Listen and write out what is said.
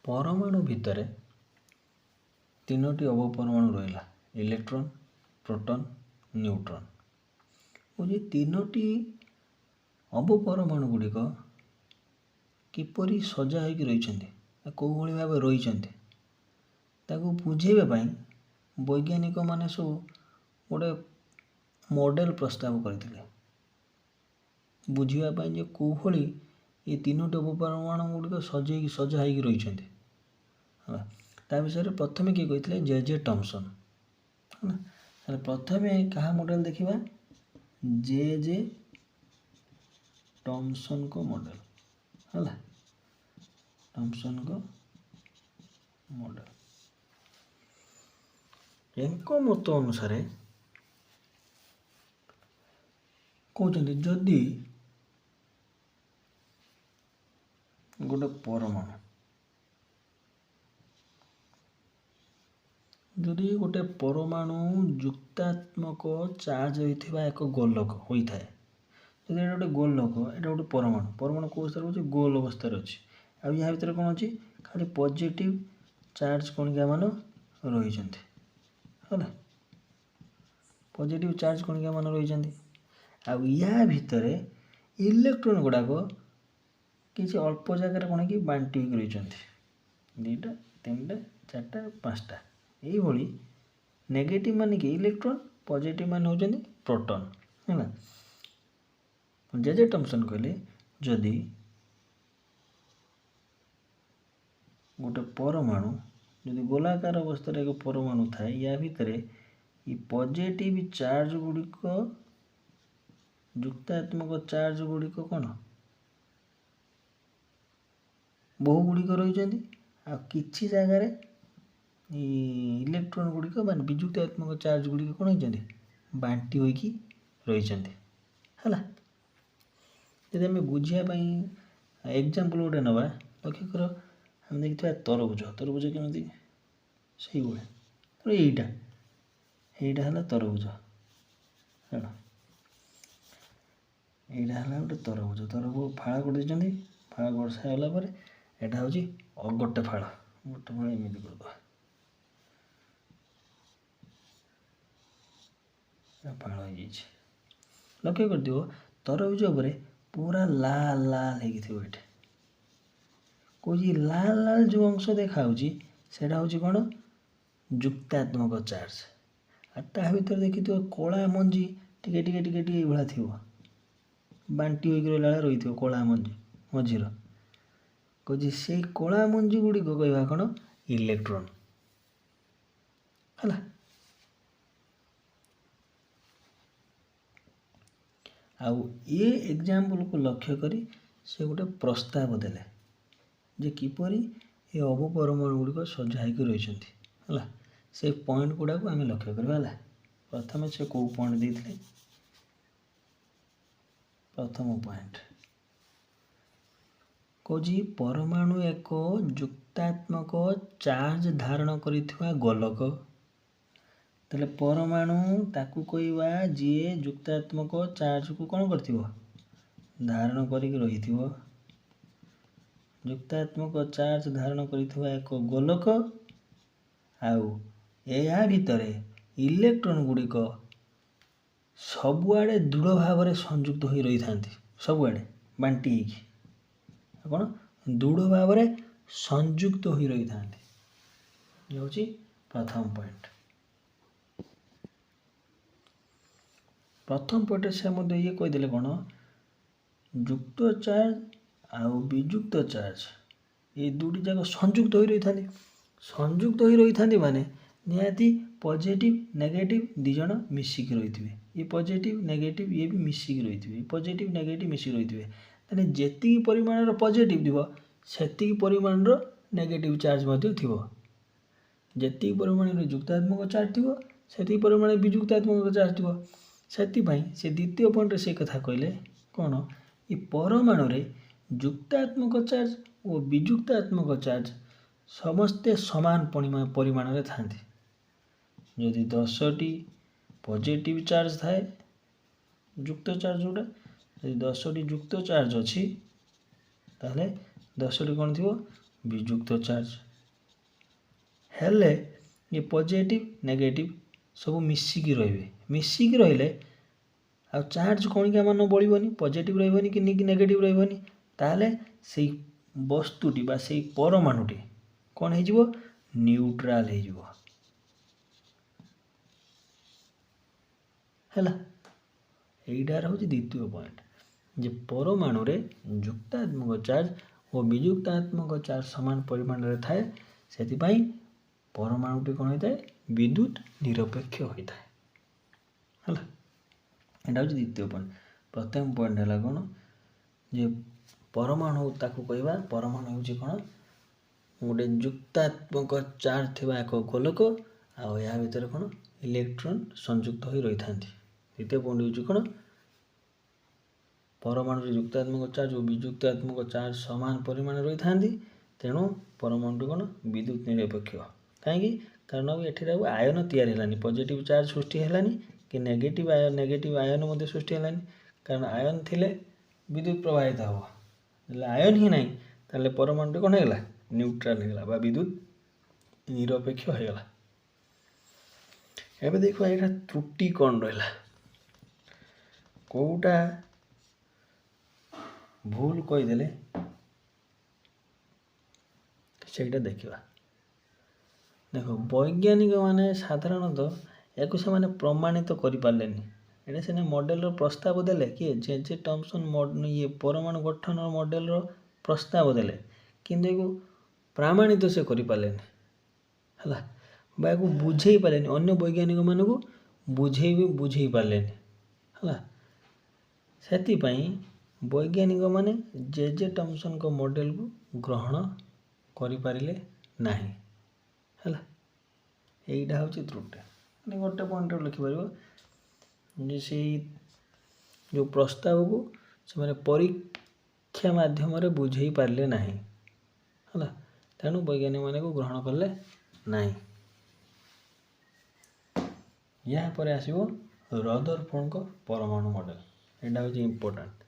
ପରମାଣୁ ଭିତରେ ତିନୋଟି ଅବପରମାଣୁ ରହିଲା, ଇଲେକ୍ଟ୍ରନ୍, ପ୍ରୋଟନ୍, ନ୍ୟୁଟ୍ରନ୍। କହୁଛି ତିନୋଟି ଅବପରମାଣୁ ଗୁଡ଼ିକ କିପରି ସଜା ହୋଇକି ରହିଛନ୍ତି, କେଉଁଭଳି ଭାବେ ରହିଛନ୍ତି, ତାକୁ ବୁଝେଇବା ପାଇଁ ବୈଜ୍ଞାନିକମାନେ ସବୁ ଗୋଟେ ମଡ଼େଲ ପ୍ରସ୍ତାବ କରିଥିଲେ ବୁଝିବା ପାଇଁ ଯେ କେଉଁଭଳି ଏ ତିନୋଟି ଅବପରମାଣୁ ଗୁଡ଼ିକ ସଜା ହେଇକି ରହିଛନ୍ତି। ହେଲା, ତା ବିଷୟରେ ପ୍ରଥମେ କିଏ କହିଥିଲେ? ଜେ ଜେ ଟମସନ୍। ହେଲା, ତାହେଲେ ପ୍ରଥମେ କାହା ମଡ଼େଲ ଦେଖିବା? ଜେ ଜେ ଟମସନ୍ଙ୍କ ମଡ଼େଲ। ହେଲା, ଟମସନ୍ଙ୍କ ମଡ଼େଲ। ଏଙ୍କ ମତ ଅନୁସାରେ କହୁଛନ୍ତି ଯଦି ଗୋଟେ ପରମାଣୁ, ଯଦି ଗୋଟେ ପରମାଣୁ ଯୁକ୍ତାତ୍ମକ ଚାର୍ଜ ହୋଇଥିବା ଏକ ଗୋଲକ ହୋଇଥାଏ, ଯଦି ଏଇଟା ଗୋଟେ ଗୋଲକ, ଏଇଟା ଗୋଟେ ପରମାଣୁ, ପରମାଣୁ କେଉଁ ଅବସ୍ଥାରେ ଅଛି? ଗୋଲ ଅବସ୍ଥାରେ ଅଛି। ଆଉ ୟା ଭିତରେ କ'ଣ ଅଛି? ଖାଲି ପଜିଟିଭ୍ ଚାର୍ଜ କଣିକା ମାନ ରହିଛନ୍ତି। ହେଲା, ପଜିଟିଭ୍ ଚାର୍ଜ କଣିକା ମାନ ରହିଛନ୍ତି। ଆଉ ୟା ଭିତରେ ଇଲେକ୍ଟ୍ରନ୍ ଗୁଡ଼ାକ କିଛି ଅଳ୍ପ ଜାଗାରେ କ'ଣ କି ବାଣ୍ଟି ହୋଇକି ରହିଛନ୍ତି, 2ଟା, 3ଟା, 4ଟା, 5ଟା। ଏଇଭଳି ନେଗେଟିଭ୍ ମାନେ କି ଇଲେକ୍ଟ୍ରନ୍, ପଜିଟିଭ୍ ମାନେ ହେଉଛନ୍ତି ପ୍ରୋଟନ୍। ହେଲା, ଜେ ଜେ ଟମସନ୍ କହିଲେ ଯଦି ଗୋଟେ ପରମାଣୁ, ଯଦି ଗୋଲାକାର ଅବସ୍ଥାରେ ଏକ ପରମାଣୁ ଥାଏ, ୟା ଭିତରେ ଏ ପଜିଟିଭ୍ ଚାର୍ଜ ଗୁଡ଼ିକ, ଯୁକ୍ତାତ୍ମକ ଚାର୍ଜ ଗୁଡ଼ିକ କ'ଣ ବହୁ ଗୁଡ଼ିକ ରହିଛନ୍ତି, ଆଉ କିଛି ଜାଗାରେ ଇଲେକ୍ଟ୍ରନ୍ ଗୁଡ଼ିକ ମାନେ ବିଯୁକ୍ତାତ୍ମକ ଚାର୍ଜ ଗୁଡ଼ିକ କ'ଣ ହେଇଛନ୍ତି? ବାଣ୍ଟି ହୋଇକି ରହିଛନ୍ତି। ହେଲା, ଯଦି ଆମେ ବୁଝିବା ପାଇଁ ଏକ୍ଜାମ୍ପଲ୍ ଗୋଟେ ନେବା, ଲକ୍ଷ୍ୟ କର ଆମେ ଦେଖିଥିବା ତରଭୁଜ, ତରଭୁଜ କେମିତି ସେଇଭଳିଆ, ଏଇଟା ଏଇଟା ହେଲା ତରଭୁଜ। ହେଲା, ଏଇଟା ହେଲା ଗୋଟେ ତରଭୁଜ, ତରଭୁଜ ଫାଳ କରିଦେଇଛନ୍ତି, ଫାଳ କରିସାରିଲା ପରେ ଏଇଟା ହେଉଛି ଗୋଟେ ଫାଳ, ଗୋଟେ ଫାଳ ଏମିତି କରିଦେବା, ଫାଳ ହେଇଯାଇଛି। ଲକ୍ଷ୍ୟ କରିଥିବ ତରଭୁଜ ଉପରେ ପୁରା ଲାଲ ଲାଲ ହେଇକି ଥିବ। ଏଠି କହୁଛି ଲାଲ ଲାଲ ଯେଉଁ ଅଂଶ ଦେଖାହେଉଛି ସେଇଟା ହେଉଛି କ'ଣ? ଯୁକ୍ତାତ୍ମକ ଚାର୍ଜ। ଆଉ ତା ଭିତରେ ଦେଖିଥିବ କଳା ମଞ୍ଜି ଟିକେ ଟିକେ ଟିକେ ଟିକେ ଏଇଭଳିଆ ଥିବ, ବାଣ୍ଟି ହୋଇକି ରହିଲା ଭଳିଆ ରହିଥିବ କଳା ମଞ୍ଜି ମଝିର। କହୁଛି ସେଇ କଳା ମଞ୍ଜି ଗୁଡ଼ିକ କହିବା କ'ଣ? ଇଲେକ୍ଟ୍ରନ୍। ହେଲା, ଆଉ ଏ ଏକ୍ଜାମ୍ପଲ୍କୁ ଲକ୍ଷ୍ୟ କରି ସେ ଗୋଟେ ପ୍ରସ୍ତାବ ଦେଲେ ଯେ କିପରି ଏ ଅବପରମାଣୁ ଗୁଡ଼ିକ ସଜା ହେଇକି ରହିଛନ୍ତି। ହେଲା, ସେ ପଏଣ୍ଟ ଗୁଡ଼ାକୁ ଆମେ ଲକ୍ଷ୍ୟ କରିବା। ହେଲା, ପ୍ରଥମେ ସେ କେଉଁ ପଏଣ୍ଟ ଦେଇଥିଲେ? ପ୍ରଥମ ପଏଣ୍ଟ କହୁଛି ପରମାଣୁ ଏକ ଯୁକ୍ତାତ୍ମକ ଚାର୍ଜ ଧାରଣ କରିଥିବା ଗୋଲକ। ତାହେଲେ ପରମାଣୁ ତାକୁ କହିବା ଯିଏ ଯୁକ୍ତାତ୍ମକ ଚାର୍ଜକୁ କ'ଣ କରିଥିବ? ଧାରଣ କରିକି ରହିଥିବ। ଯୁକ୍ତାତ୍ମକ ଚାର୍ଜ ଧାରଣ କରିଥିବା ଏକ ଗୋଲକ, ଆଉ ଏହା ଭିତରେ ଇଲେକ୍ଟ୍ରନ୍ ଗୁଡ଼ିକ ସବୁଆଡ଼େ ଦୃଢ଼ ଭାବରେ ସଂଯୁକ୍ତ ହୋଇ ରହିଥାନ୍ତି, ସବୁଆଡ଼େ ବାଣ୍ଟି ହେଇକି କ'ଣ ଦୃଢ଼ ଭାବରେ ସଂଯୁକ୍ତ ହୋଇ ରହିଥାନ୍ତି। ଇଏ ହେଉଛି ପ୍ରଥମ ପଏଣ୍ଟ। ପ୍ରଥମ ପଏଣ୍ଟରେ ସେ ମଧ୍ୟ ଇଏ କହିଦେଲେ କ'ଣ? ଯୁକ୍ତ ଚାର୍ଜ ଆଉ ବିଯୁକ୍ତ ଚାର୍ଜ ଏ ଦୁଇଟି ଯାକ ସଂଯୁକ୍ତ ହୋଇ ରହିଥାନ୍ତି। ସଂଯୁକ୍ତ ହୋଇ ରହିଥାନ୍ତି ମାନେ ନିହାତି ପଜିଟିଭ୍ ନେଗେଟିଭ୍ ଦୁଇ ଜଣ ମିଶିକି ରହିଥିବେ, ଇଏ ପଜିଟିଭ୍ ନେଗେଟିଭ୍ ଇଏ ବି ମିଶିକି ରହିଥିବେ, ପଜିଟିଭ୍ ନେଗେଟିଭ୍ ମିଶିକି ରହିଥିବେ। ତାହେଲେ ଯେତିକି ପରିମାଣର ପଜିଟିଭ୍ ଥିବ ସେତିକି ପରିମାଣର ନେଗେଟିଭ୍ ଚାର୍ଜ ମଧ୍ୟ ଥିବ। ଯେତିକି ପରିମାଣରେ ଯୁକ୍ତାତ୍ମକ ଚାର୍ଜ ଥିବ ସେତିକି ପରିମାଣରେ ବିଯୁକ୍ତାତ୍ମକ ଚାର୍ଜ ଥିବ। ସେଥିପାଇଁ ସେ ଦ୍ୱିତୀୟ ପଏଣ୍ଟରେ ସେ କଥା କହିଲେ କ'ଣ? ଏ ପରମାଣୁରେ ଯୁକ୍ତାତ୍ମକ ଚାର୍ଜ ଓ ବିଯୁକ୍ତାତ୍ମକ ଚାର୍ଜ ସମସ୍ତେ ସମାନ ପରିମାଣରେ ଥାନ୍ତି। ଯଦି 10ଟି ପଜିଟିଭ୍ ଚାର୍ଜ ଥାଏ, ଯୁକ୍ତ ଚାର୍ଜ ଯେଉଁଟା, ଯଦି 10ଟି ଯୁକ୍ତ ଚାର୍ଜ ଅଛି ତାହେଲେ 10ଟି କ'ଣ ଥିବ? ବିଯୁକ୍ତ ଚାର୍ଜ। ହେଲେ ଇଏ ପଜିଟିଭ୍ ନେଗେଟିଭ୍ ସବୁ ମିଶିକି ରହିବେ। ମିଶିକି ରହିଲେ ଆଉ ଚାର୍ଜ କଣିକା ମାନ ବଳିବନି, ପଜିଟିଭ୍ ରହିବନି କି ନେଗେଟିଭ୍ ରହିବନି। ତାହେଲେ ସେଇ ବସ୍ତୁଟି ବା ସେଇ ପରମାଣୁଟି କ'ଣ ହେଇଯିବ? ନ୍ୟୁଟ୍ରାଲ ହେଇଯିବ। ହେଲା, ଏଇଟା ହେଉଛି ଦ୍ୱିତୀୟ ପଏଣ୍ଟ, ଯେ ପରମାଣୁରେ ଯୁକ୍ତାତ୍ମକ ଚାର୍ଜ ଓ ବିଯୁକ୍ତାତ୍ମକ ଚାର୍ଜ ସମାନ ପରିମାଣରେ ଥାଏ, ସେଥିପାଇଁ ପରମାଣୁଟି କ'ଣ ହୋଇଥାଏ? ବିଦ୍ୟୁତ ନିରପେକ୍ଷ ହୋଇଥାଏ। ହେଲା, ଏଇଟା ହେଉଛି ଦ୍ୱିତୀୟ ପଏଣ୍ଟ। ପ୍ରଥମ ପଏଣ୍ଟ ହେଲା କ'ଣ? ଯେ ପରମାଣୁ ତାକୁ କହିବା, ପରମାଣୁ ହେଉଛି କ'ଣ? ଗୋଟେ ଯୁକ୍ତାତ୍ମକ ଚାର୍ଜ ଥିବା ଏକ ଗୋଲକ, ଆଉ ଏହା ଭିତରେ କ'ଣ? ଇଲେକ୍ଟ୍ରନ୍ ସଂଯୁକ୍ତ ହୋଇ ରହିଥାନ୍ତି। ଦ୍ୱିତୀୟ ପଏଣ୍ଟ ହେଉଛି କ'ଣ? ପରମାଣୁରେ ଯୁକ୍ତାତ୍ମକ ଚାର୍ଜ ଓ ବିଯୁକ୍ତାତ୍ମକ ଚାର୍ଜ ସମାନ ପରିମାଣରେ ରହିଥାନ୍ତି, ତେଣୁ ପରମାଣୁଟି କ'ଣ? ବିଦ୍ୟୁତ ନିରପେକ୍ଷ। କାହିଁକି? କାରଣ ଏଠିରେ ଆଉ ଆୟନ ତିଆରି ହେଲାନି, ପଜିଟିଭ୍ ଚାର୍ଜ ସୃଷ୍ଟି ହେଲାନି କି ନେଗେଟିଭ୍ ଆୟନ ମଧ୍ୟ ସୃଷ୍ଟି ହେଲାନି। କାରଣ ଆୟନ ଥିଲେ ବିଦ୍ୟୁତ ପ୍ରବାହିତ ହେବ, ହେଲେ ଆୟନ ହିଁ ନାହିଁ, ତାହେଲେ ପରମାଣୁଟି କ'ଣ ହେଇଗଲା? ନ୍ୟୁଟ୍ରାଲ ହେଇଗଲା ବା ବିଦ୍ୟୁତ ନିରପେକ୍ଷ ହେଇଗଲା। ଏବେ ଦେଖିବା ଏଇଟା ତ୍ରୁଟି କ'ଣ ରହିଲା, କେଉଁଟା ଭୁଲ କହିଦେଲେ ସେଇଟା ଦେଖିବା। ଦେଖ, ବୈଜ୍ଞାନିକମାନେ ସାଧାରଣତଃ ଏହାକୁ ସେମାନେ ପ୍ରମାଣିତ କରିପାରିଲେନି। ଏଇଟା ସିନା ମଡ଼େଲର ପ୍ରସ୍ତାବ ଦେଲେ କିଏ? ଜେ ଜେ ଟମ୍ସନ୍ ଇଏ ପରମାଣୁ ଗଠନର ମଡ଼େଲର ପ୍ରସ୍ତାବ ଦେଲେ, କିନ୍ତୁ ଏହାକୁ ପ୍ରାମାଣିତ ସେ କରିପାରିଲେନି। ହେଲା, ବା ଏହାକୁ ବୁଝେଇ ପାରିଲେନି, ଅନ୍ୟ ବୈଜ୍ଞାନିକମାନଙ୍କୁ ବୁଝେଇ ପାରିଲେନି। ହେଲା, ସେଥିପାଇଁ ବୈଜ୍ଞାନିକମାନେ ଜେ ଜେ ଟମ୍ସନ୍ଙ୍କ ମଡ଼େଲକୁ ଗ୍ରହଣ କରିପାରିଲେ ନାହିଁ। ହେଲା, ଏଇଟା ହେଉଛି ତ୍ରୁଟି। ମାନେ ଗୋଟେ ପଏଣ୍ଟରେ ଲେଖିପାରିବ ଯେ ସେଇ ଯେଉଁ ପ୍ରସ୍ତାବକୁ ସେମାନେ ପରୀକ୍ଷା ମାଧ୍ୟମରେ ବୁଝେଇ ପାରିଲେ ନାହିଁ। ହେଲା, ତେଣୁ ବୈଜ୍ଞାନିକମାନଙ୍କୁ ଗ୍ରହଣ କଲେ ନାହିଁ। ଏହା ପରେ ଆସିବ ରଦରଫୋର୍ଡଙ୍କ ପରମାଣୁ ମଡ଼େଲ। ଏଇଟା ହେଉଛି ଇମ୍ପୋର୍ଟାଣ୍ଟ।